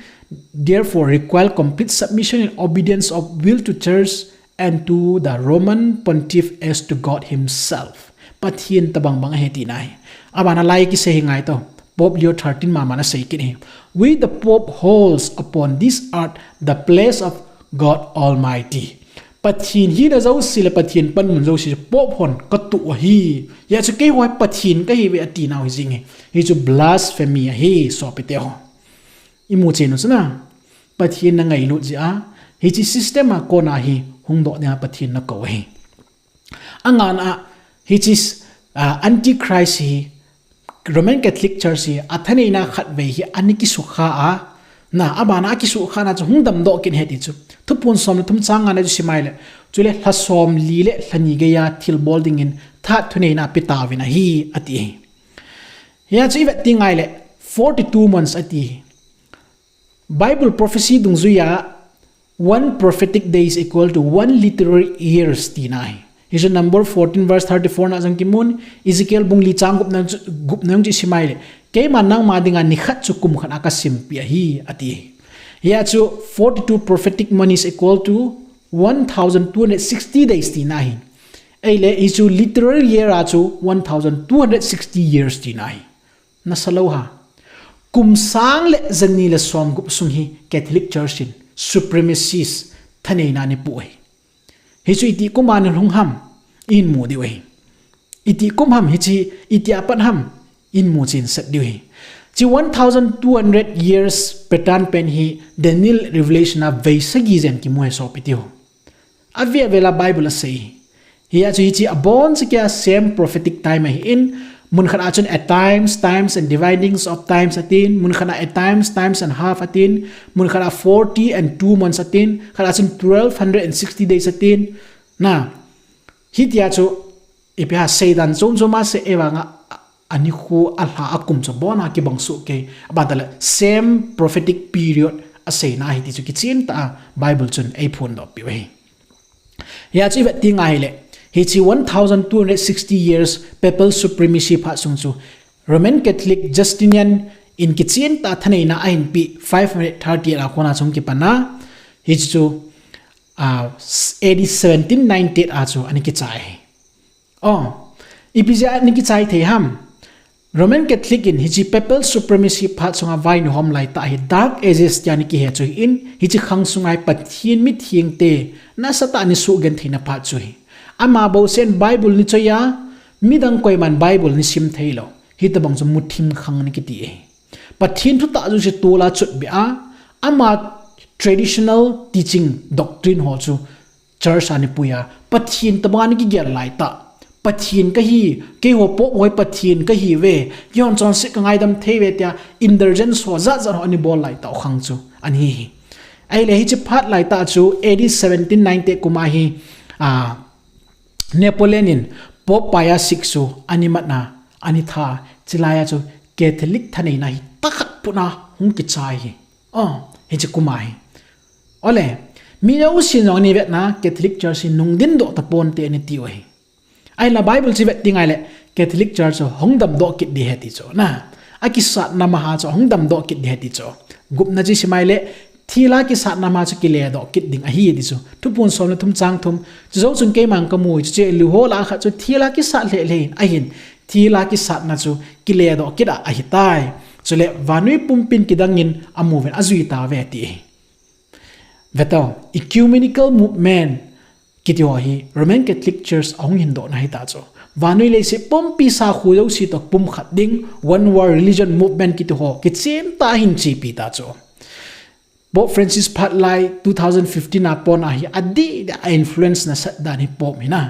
therefore require complete submission and obedience of will to church and to the Roman pontiff as to God himself. Pathen tobang bang ahi tina ahi. Aban a lai kisei hi ngai to. Pope Leo thirteen mama in asei kit ahi. We the Pope holds upon this earth the place of God Almighty. Pathen hina jouse le Pathen panmun jouse Pope hon katoh u ahi. Hijeh chun keiho hi Pathen kahiuve ati nau hi jing ahi. Hichu blasphemy ahi sopite ho. Imu chen u chu na. Pathen na ngailut jeh a, hiche system a kona hi hungdoh dinga Pathen nakou u ahi. Angana a, hiche, ah, Antichrist hi, Roman Catholic Church hi, athaneina khatvei hi ana kisukha a, na, abana akisukha na chu hung damdoh kit ahi ti chu. Thuphon som le thum chang nga na chu simai le, chule lha som li le lha ni geiya thilbol dingin, tha thuneina apeh tauvin ahi, ati ahi. Hia chu ivet teng ahile, forty-two months ati ahi. Bible prophecy dungjuiya, one prophetic day is equal to one literary years tina ahi. Hichu Number fourteen verse thirty-four na jong kimun, Ezekiel bung li chang gup na, gup na jong chu isimai le. Keiman nangma dinga nikhat chu kum khat a kasimpeh ahi, ati ahi. Hia chu forty-two prophetic months is equal to one thousand two hundred sixty days tina ahi. Ahile, hichu literary year a chu one thousand two hundred sixty years tina ahi. Nasa lou ha. Kum sang le jani le som gup sung hi Catholic Church in supremacist thaneina ana pu ahi. Hichu itih kum a ana lhung ham, ihin mu diu ahi. Itih kum ham hiche, itih a pat ham, ihin mu chen sat diu ahi. Hiche one thousand two hundred years pattern pen hi Daniel Revelation a vei sagi jen kimu ahi sopite ho. Avel vel a Bible asei. Hia chu hiche aboncha kia same prophetic time ahin, mun khat a chun at times, times and dividings of times atin, mun khat a at times, times and half atin, mun khat a forty and two months atin, khat a chun twelve hundred and sixty days atin. Na, hitia chu ipi ham seidan chom chom asei e vanga, anikho, alha, akum chu abona kibang soh kei, aban tah le same prophetic period aseina ahi ti chu kichen tah a Bible chun eiphondoh peh u ahi. Hia chu ivet teng ahile, hiche one thousand two hundred sixty years papal supremacy phat sung chu Roman Catholic Justinian in kichen tah a thaneina ahin peh five hundred thirty-eight a kona chu hung kipan a, hiche chu a, A D seventeen ninety-eight a chu ana kichai ahi. Oh, ipi jeh a ana kichai thei ham? Roman Catholic in hiche papal supremacy phat sunga vai ana hom laitah hi Dark Ages tia ana kihe chu ahin, hiche khang sunga hi Pathen mithengte nasatah a ana sugentheina phat chu ahi. Ama bou sen Bible ana choi a, midang koiman Bible ana sim theilou. Hitobang chu muthim khang ana kiti ahi. Pathen thutah jouse tol a chotbeh a, ama traditional teaching, doctrine ho chu church a ana pui a, Pathen tobang a ana kigel laitah. Pathen kahi, keiho Pope ho hi Pathen kahiuve, keihon chonset kangaidam theiuve tia indulgence ho jat jat ho ana bol laitah u khang chu ana hi ahi. Ahile hiche phat laitah chu A D seventeen ninety kum a hi, a, Napoleon in Pope Pius six chu ana mat a, ana tha, chulai a chu Catholic thaneina hi tahkhat put a hung kichai ahi. Oh, hiche kum a hi. Ole, mi jousen jong ana vet a, Catholic Church hi nungdin doh taponte ana tiu ahi. Ahinla Bible chu ivet ding ahile, Catholic Church chu hung damdoh kit ding ahi ti chu. Na, akisatna maha chu hung damdoh kit ding ahi ti chu. Gupna chu isim ahile, thil a kisatna maha chu kiledoh kit ding ahi ti chu. Thuphon som le thum chang thum. Chujou chun keiman kamu, chuche lou ho lah a khat chu thil a kisat lheh lheh in ahin, thil a kisatna chu kiledoh kit a ahitai. Chule vannoi pumpin kidangin amuvin ajui tauve ti ahi. Ve tau, ecumenical movement kiti ho hi Roman Catholic Church ahung hindohna ahitah chu. Vannoi leiset pumpi sakho jouse toh pumkhat ding, one world religion movement kiti ho kichen tah a ahin chepi tah chu. Pope Francis phat lai two thousand fifteen a pon a hi adeh deh a influence nasat dan hi Pope hi na.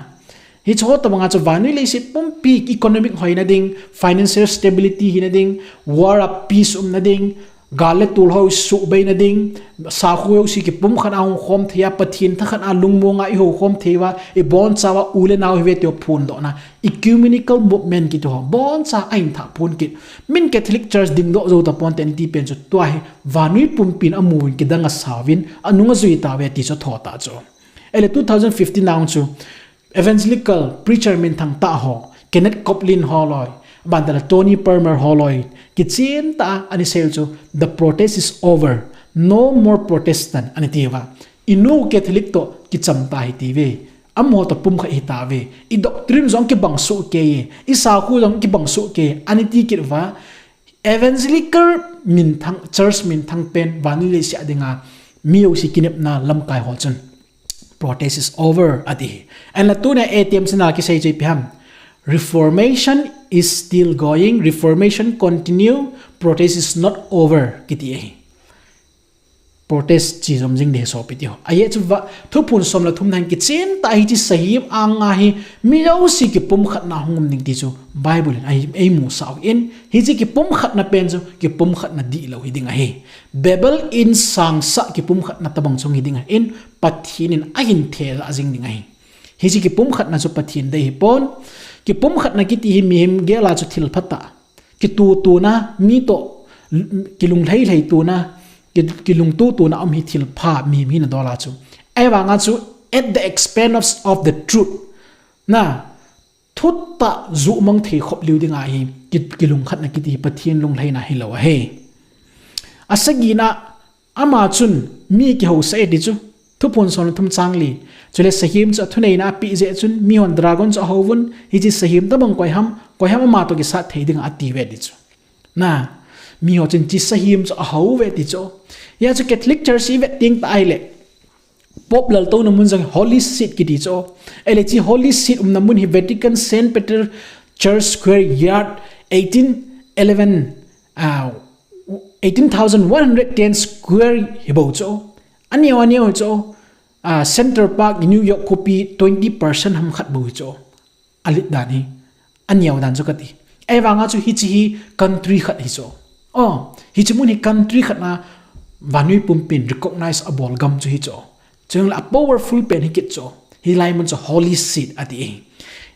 Hiche ho tobang a chu vannoi leiset pumpi economic hoina ding, financial stability hina ding, war a peace umna ding, gal le tol ho suhbeina ding, sakho jouse kipumkhat a hung khom thei a, Pathen thakhat a lungmong a ihoukhom thei uva, ibonchauva u le nao ihiuve ti ho phondohna, ecumenical movement kiti ho, boncha a ahin thah phon kit. Min Catholic Church dingdoh jou taponte nati pen chu tua hi, vannoi pumpin amuvin kidang asauvin, anung ajui tauve ti chu atho tah chu. Ahile two thousand fifteen a chu, evangelical preacher minthang tah ho, Kenneth Copeland holoi, abantah le Tony Palmer holoi, kichen tah a ana sei u chu, "The protest is over, no more Protestant," ana tiuva. Inu Catholic toh kicham ta hitiuve. Amaho toh pumkhat hitauve. I doctrine jong kibang soh kei e, i sakho jong kibang soh kei e, ana ti kit uva. Evangelical minthang, church minthang pen vannoi leiset a dinga mi jouse kinepna lamkai ho chun, "Protest is over," ati hi. Ahinla tuna A T M sina kisei chu ipi ham? "Reformation is still going, reformation continue, protest is not over," kiti ahi. Protest chi jom jing ding ahi sopi teho. Ajeh chu va, thuphon som le thum na hin kichen tah a hiche sahem anga hi mi jouse kipumkhatna hung um ding ti chu Bible in ahi, eimusah u ahin, hiche kipumkhatna pen chu kipumkhatna dihlou hiding ahi. Babel in sangsah kipumkhatna tobang chu hiding ahin, Pathen in ahin thejah jing ding ahi. Hiche kipumkhatna chu Pathen dei hipon, kipumkhatna kiti hi mihem gel a chu thil phatah, kitutuna, mi toh kilunglhai lhai tuna, ki, kilungtutuna um hi thil pha mihem hina dol a chu. Ahivanga chu, at the expense of the truth. Na, thutah juhmang thei khop lheh ding ahi, ki, kilungkhatna kiti hi Pathen lunglhaina hilou ahi. Asagina, ama chun mi kihousah e ti chu, thuphon som le thum chang li. Chule sahem chu athuneina apeh jeh chun, mihon dragon chu ahouvun, hiche sahem tobang koi ham, koi ham ama toh kisat thei dinga atiuve ti chu. Na, miho chun hiche sahem chu ahouve ti chu. Hia chu Catholic Church ivet ding tah ahile, Pope laltouna mun jong Holy Seat kiti chu. Ahile hiche Holy Seat umna mun hi Vatican Saint Peter Church Square Yard eighteen eleven, ah, eighteen thousand one hundred ten square hi bou chu. Aneo, aneo hi chu. Ah, Central Park, New York khopi twenty percent ham khat bou hi chu. Alet dan hi. Aneo dan chu kati. Ahivanga chu hiche hi country khat hi chu. Oh, hiche mun hi country khat na vannoi pumpin recognize abol gam chu hi chu. Chule a powerful pen hi kit chu. Hilai mun chu Holy Seat ati ahi.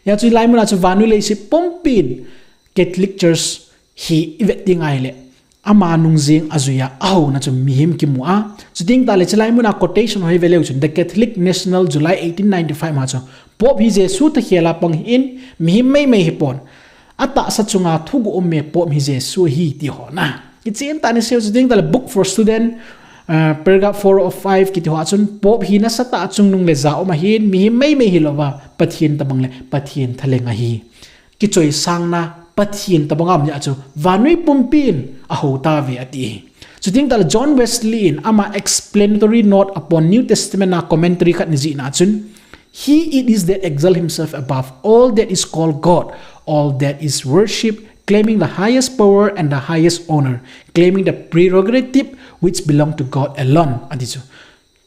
Hia chu hilai mun a chu vannoi leiset pumpin Catholic Church hi ivet ding ahile, ama nungjing ajui a, ahouna chu mihem kimu a. Chuteng tahle chulai muna quotation ho hi veleu chun, The Catholic National, July eighteen ninety-five ma chu, Pope hi Jesu thakhel a pang ahin, mihem maimai hipon. Atahsa chunga thuguh um e, Pope hi Jesu ahi ti ho na. Kichen tah a ana sei u, chuteng tahle Book for Student, uh, paragraph four of five kiti hoa chun Pope hi nasatah a chungnung le ja um ahin, mihem meimei hilouva, Pathen tobang le Pathen thalheng ahi. Kichoisangna Pathen tobang a um jeh a chu vannoi pumpin ahou tauve ati. Chuteng tahle John Wesley in ama explanatory note upon New Testament a commentary khat ana jihna chun, "He it is that exalts himself above all that is called God, all that is worshipped, claiming the highest power and the highest honor, claiming the prerogative which belong to God alone," ati chu.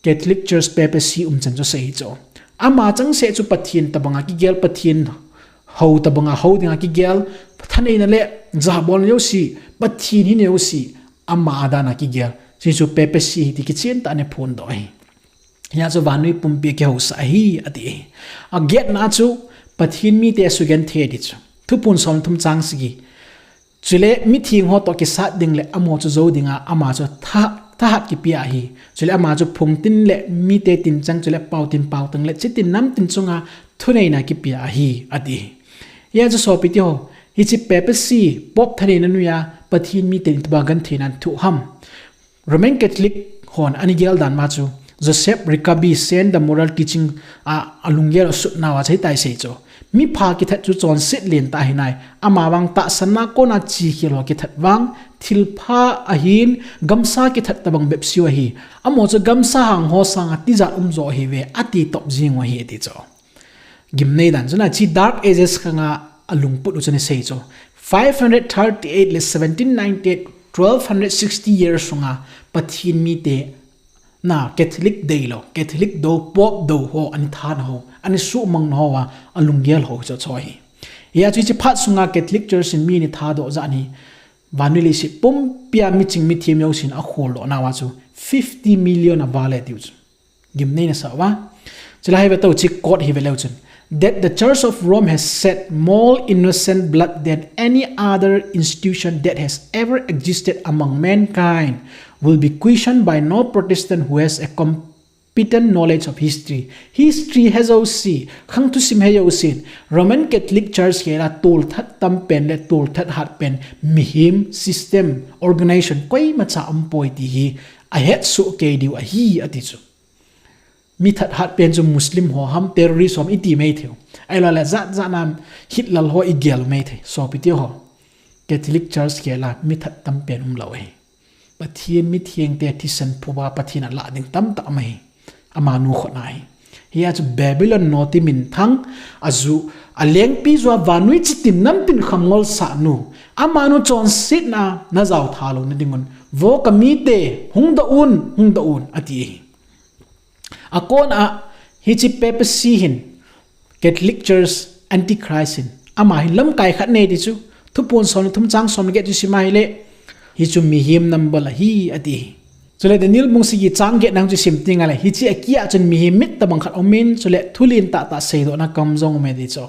Catholic Church papacy umchan chu asei hi chu. Ama changseh chu Pathen tobang a kigel, Pathen hou tobang a hou ding a kigel, thaneina le jabolna jouse, Pathen hina jouse, ama a dan a kigel. Hichu papacy hi ti kichen tah a ana phondoh ahi. Hia chu vannoi pumpi a kihousah ahi, ati ahi. Agetna chu Pathen mite asugenthei ti chu. Thuphon som thum chang sagi. Chule mitheng ho toh kisat ding le amaho chu jou ding a, ama chu tha-, thahat kipia ahi. Chule ama chu phung tin le mite tin chang, chule pao tin pao tang le chitin nam tin chunga thuneina kipia ahi, ati. Hia chu sopite ho, hiche papacy, Pope thaneina noiya Pathen miten iti banga gentheina ana thoh ham. Roman Catholic hon ana gel dan ma chu, Joseph Rickaby, Saint the Moral Teaching a, alunggel asutnauva chu hitia asei chu. Mipha kithat chu chonset lentah ahi nai. Amavang tahsanna kona chekhel ho kithat vang, thilpha ahin, gamsa kithat tobang bep seiu ahi. Amaho chu gamsa hang ho sanga tijat umjo ahiuve, ati top jing u ahi, ati chu. Gimnei dan chu na, hiche Dark Ages khanga alungput u chu ana sei chu. Five hundred thirty-eight le seventeen ninety-eight, twelve hundred sixty years sunga Pathen mite na Catholic deilou, Catholic dou, Pope dou ho ana thanho, ana suhmang nao a, alunggel ho chu chu ahi. Hia chu hiche phat sunga Catholic Church in mi ana thadoh jeh in, vannoi leiset pumpia miching mithem jousen akholdoh nauva chu fifty million aval e tiu chu. Gimnei nasa uva. Chule hive tou, hiche quote hi veleu chun. That the Church of Rome has shed more innocent blood than any other institution that has ever existed among mankind will be questioned by no Protestant who has a competent knowledge of history. History he jouse, khang thusim he jousen, Roman Catholic Church khela tolthat tampen le tolthat hatpen, mihem, system, organization, koimacha aumpoi ti hi ahetsoh kei diu ahi, ati chu. Mi that hatpen chu Muslim ho ham, terrorist ho ham iti mai thei u. Ahilouleh jat jat na Hitler ho igel mai thei. Sopite ho, Catholic Church khela mi that tampen umlou ahi. Pathen mithengte thisan phuba Pathen alah ding tamtah um ahi. Amanu khut ahi. Hia chu Babylon noti minthang, aju, alengpi jua vannoi chitin namtin kham ngolsah nu. Amanu chonsetna najao tha louna dingun. Vo kamite, hung doh un, hung doh un, ati ahi. Akona, hiche papacy hin, Catholic Church Antichrist hin, ama hin lamkai khat nei ti chu, Thuphon som le thum chang som le get chu sim a ahile, hichu mihem nambol ahi, ati. Chule Daniel bung sagi chang get na chu sim teng le, hiche akiah chun mihem mit tobang khat aumin, chule thulen tahtah seidohna kam jong aume ti chu.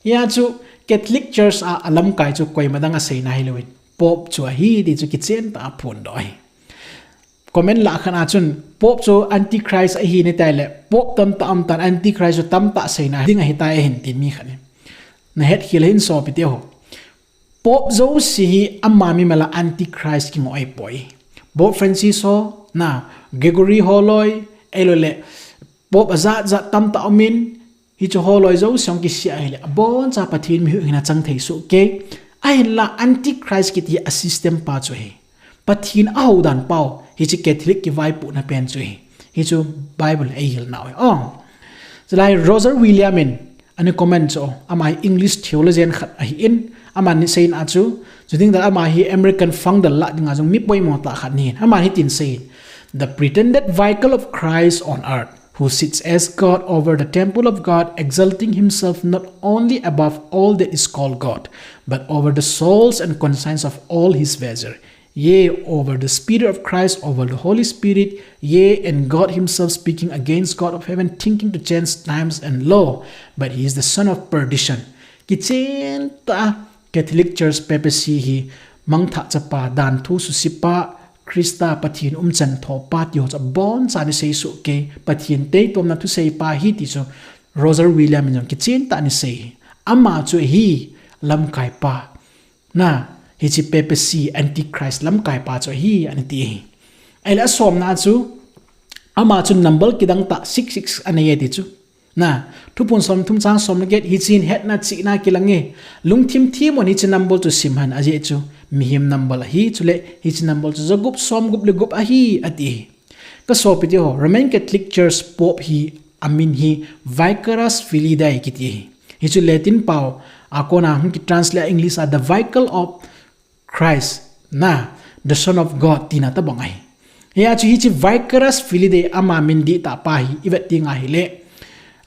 Hia chu Catholic Church a, alamkai chu koima dang aseina hilouvin, Pope chu ahi ti chu kichen tah a aphondoh ahi. Comment lah khat a chun, Pope chu Antichrist ahi nati le, Pope tamtah um tan, Antichrist chu tamtah seina ding ahitai ahin ti mi khat in. Nahet khel hih in sopite ho. Pope jouse hi ama mimal a Antichrist kingoh ahipoi. Pope Francis ho, na, Gregory holoi, ahilouleh, Pope ajat jat tamtah aumin, hiche holoi jouse hung kisih a ahile, aboncha Pathen mihuhhingna chang thei soh kei. Ahinla Antichrist kiti a system pa chu ahi. Pathen ahou dan pau, hiche Catholic kivaipohna pen chu ahi. Hichu Bible in eihil nau ahi. Oh. Chulai Roger Williams in, ana comment chu, ama hi English theologian khat ahin, aman aseina chu, chuteng tahle ama hi American founder lah dinga jong mi poimo tah khat ahin, aman hitin asei, "The pretended vicar of Christ on earth, who sits as God over the temple of God, exalting himself not only above all that is called God, but over the souls and conscience of all his vessels, yea, over the Spirit of Christ, over the Holy Spirit, yea, and God himself speaking against God of heaven, thinking to change times and law, but he is the son of perdition." Kichen tah a Catholic Church papacy hi mangthah chapa, danthu suse pa, Christa Pathen umchan thopa ti ho chu aboncha ana sei soh kei, Pathen teitomna thusei pa ahi ti chu Roger Williams in jong kichen tah a ana sei ahi. Ama chu ahi lamkai pa. Na, hiche papacy Antichrist lamkai pa chu ahi, ana ti ahi. Ahile asomna chu, ama chu number kidang tah six six anei e ti chu. Na, Thuphon som thum chang som le get, hichun hetna chihna kilang e. Lungthim thim un hiche number chu sim hen, ajeh chu mihem number ahi, chule hiche number chu jagup somgup le gup ahi, ati. Ka sopite ho, Roman Catholic Church Pope hi amin hi Vicarius Filii Dei kiti ahi. Hichu Latin pao a kona hung kitranslate a English a The Vicar of Christ, na, the Son of God, tina tabang ahi. Hia chu hiche Vicarius Filii Dei ama min dihtah pa hi ivet ding ahile,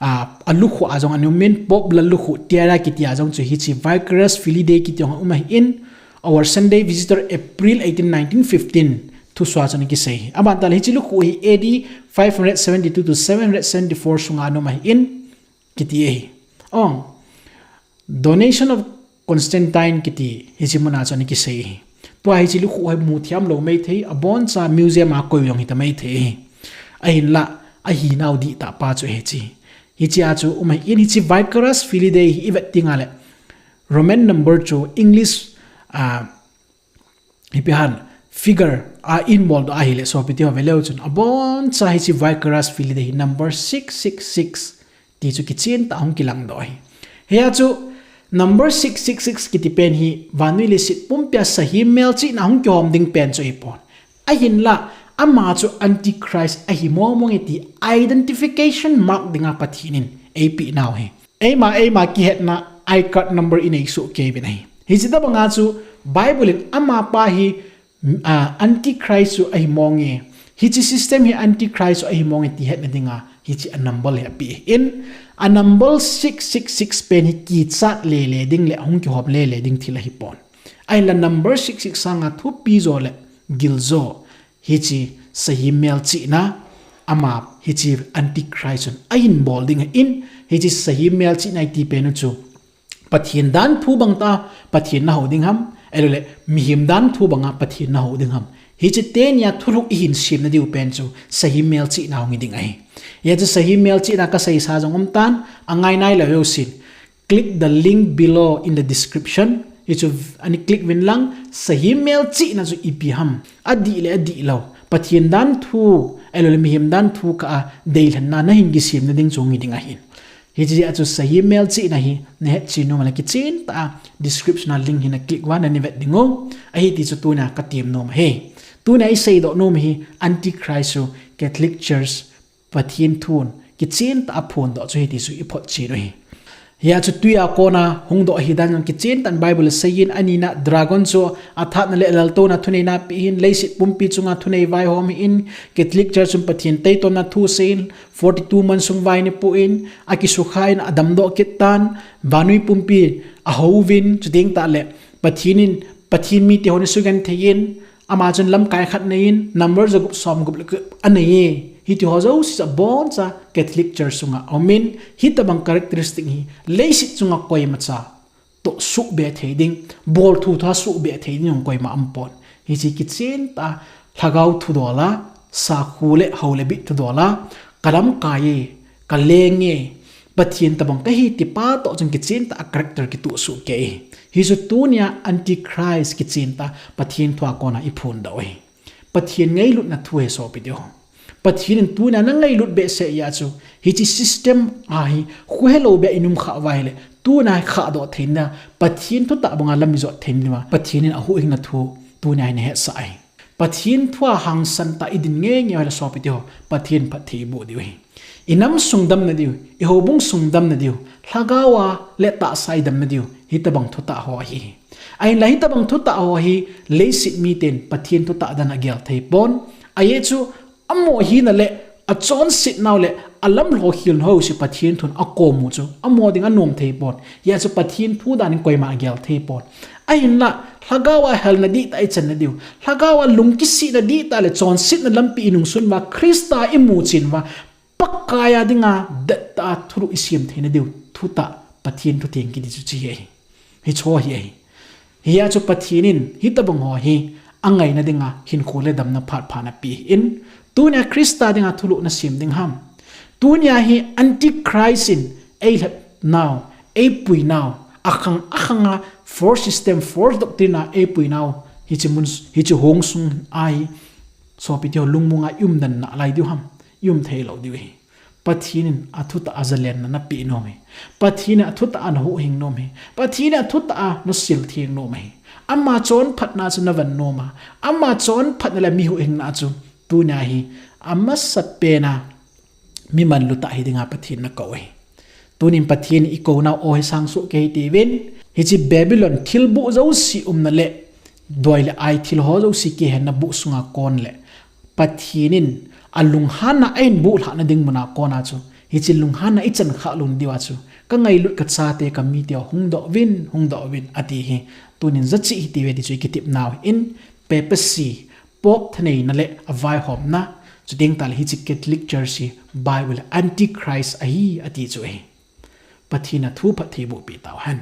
a, alukhuh a jong ana um in, Pope la lukhuh Terra kiti a jong chu hiche Vicarius Filii Dei kiti jong um ahin, Our Sunday Visitor, April eighteen, nineteen fifteen, thusua chun kisei. Aban tale hiche lukhuh hi A D five hundred seventy-two to seven hundred seventy-four sunga ana um ahin, kiti ahi. Ong, Donation of Constantine kiti hiche muna chun kisei ahi. Tua hiche lukhuh hi mu thiam lou maithei, aboncha museum a koi jong hita maithei ahi. Ahinla, ahinau dihtah pa chu hiche. Hiche a chu um ahin, hiche Vicarius Filii Dei hi ivet ding ahile, Roman number chu English, a, ipi ham, figure a inbol doh ahile, sopite ho, veleu chun, aboncha hiche Vicarius Filii Dei hi number six six six ti chu kichen tah a hung kilang doh ahi. Hia chu number six six six kiti pen hi vannoi leiset pumpia sahem melchihna hung kihom ding pen chu ahipon. Ahinla, ama chu Antichrist ahi mong mong e ti identification mark dinga Pathen in eipeh nau ahi. Eima, eima kihetna I card number inei soh kei uvin ahi. Hiche tabanga chu Bible in amapa hi, a, Antichrist chu ahi mong e. Hiche system hi Antichrist chu ahi mong e ti hetna dinga hiche a number hi apeh in, a number six six six pen hi kichat lele ding le hung kihom lele ding thil ahipon. Ahinla number six six sanga thupi jo le giljo, hiche sahem melchihna, ama hiche Antichrist chun ahin bol ding ahin, hiche sahem melchihna iti pen u chu Pathen danthu bang tah a Pathen nahou ding ham, ahilouleh mihem danthu banga Pathen nahou ding ham. Hiche teni a thulhuh ihin semna diu pen chu sahem melchihna hung hi ding ahi. Hia chu sahem melchihna kaseisa jong um tan, angai nai lou heusin. Click the link below in the description. Hichu ana click uvin lang, sahem melchihna chu ipi ham, adih le adih lou, Pathen danthu, ahilouleh mihem danthu kah a deilhenna nahin kisemna ding chu hung hi ding ahin. Hiche jeh a chu sahem melchihna hi nahet cheh nom a le kichen tah a description a link hi na click uva nahin vet diu. Ahiti chu tunia katem nom ahi. Tunia isei doh nom hi Antichrist chu Catholic Church Pathen thun kichen tah a phondoh chu hiti chu iphotchen u ahi. Hia chu tui a kona hungdoh ahi dan jong kichen tah in Bible in asei in, anina dragon chu athatna le alaltouna thuneina ape in, leiset pumpi chunga thunei vaihom in, Catholic Church chun Pathen taitomna thu asei in, forty-two man sung vai ana pu in, akisukha in adamdoh kit tan, vannoi pumpi ahou vin, chuteng tah le Pathen in, Pathen mite hon asugenthei in, ama chun lamkai khat anei in, number jagup somgup le gup anei e. Hiti ho jouse aboncha Catholic Church sunga aum in, hitabang characteristic hi leiset chunga koimacha toh suhbeh thei ding, bolthu tah a suhbeh thei ding jong koima aumpon. Hiche kichen tah a lhagao thudol a, sakhu le hou le bih thudol a, kalamkai e, kaleng e, Pathen tabang kahi tipa toh chun kichen tah a character kitoh soh kei. Hichu tunia Antichrist kichen tah a Pathen thu a kona iphondoh u ahi. Pathen ngailutna thu ahi sopite ho. Pathen in tunia nangailut behseh jeh a chu, hiche system a hi khohelou beh a inum khah uva ahile, tunia khahdoh theina, Pathen thutah banga lam ijot theina diuva Pathen in ahuhhingna thu tunia hi nahetsah ahi. Pathen thu a hangsan tah a idin ngeingei uva ahile sopite ho, Pathen phatthei iboh diu ahi. Inam sung damna diu, ihoubung sung damna diu, lhagao a le tahsa a idamna diu, hitabang thutah ho ahi. Ahinla hitabang thutah ho hi leiset miten Pathen thutah dan agel theipon. Ajeh chu amaho hina le achonsetnau le alamlhokhel nau jouse Pathen thun akom u chu amaho ding anom theipon. Hia chu Pathen thu dan in koima agel theipon. Ahinla lhagao a helna dihtah ichanna diu, lhagao a lungkisihna dihtah le chonsetna lampi inungsun uva, Christa imuchen uva, Pakai a dinga dettah a thulhuh isem theina diu thutah, Pathen thutheng kiti chu hiche hi ahi. Hiche ho hi ahi. Hia chu Pathen in hitabang ho hi angaina dinga hinkho le damna phat phat ana pe in, tunia Christa dinga thulhuh nasem ding ham. Tunia hi Antichrist in eilhep nau, eipui nau, akhang akhanga false system, false doctrine a eipui nau, hiche mun, hiche hong sung a hi Sopite ho, lungmonga i um den nalai diu ham? I um thei lou diu ahi. Pathen in athutah a zalenna napeh nom ahi. Pathen in athutah a nahuhhing nom ahi. Pathen in athutah a nasil theng nom ahi. Ama chonphatna chu naven nom a, ama chonphatna le mi huhhingna chu tunia hi amasapen a mi manlutah hi dinga Pathen in nakou ahi. Tunin Pathen in i kounau aw hi sangsoh kei hite uvin, hiche Babylon thilboh jouse umna le doi le ai thil ho jouse kihenna boh sunga kon le Pathen in alunghanna ahin bohlhahna ding muna kona chu, hiche lunghanna i chan khah lou diuva chu, ka ngailut ka chate ka mite hung doh uvin, hung doh uvin, ati hi. Tunin jachih hite uve ti chu i kitepnau ahin, papacy, Pope thaneina le avaihomna, chuteng tahle hiche Catholic Church hi Bible Antichrist ahi, ati chu ahi. Pathen in athu phattheiboh peh tauhen.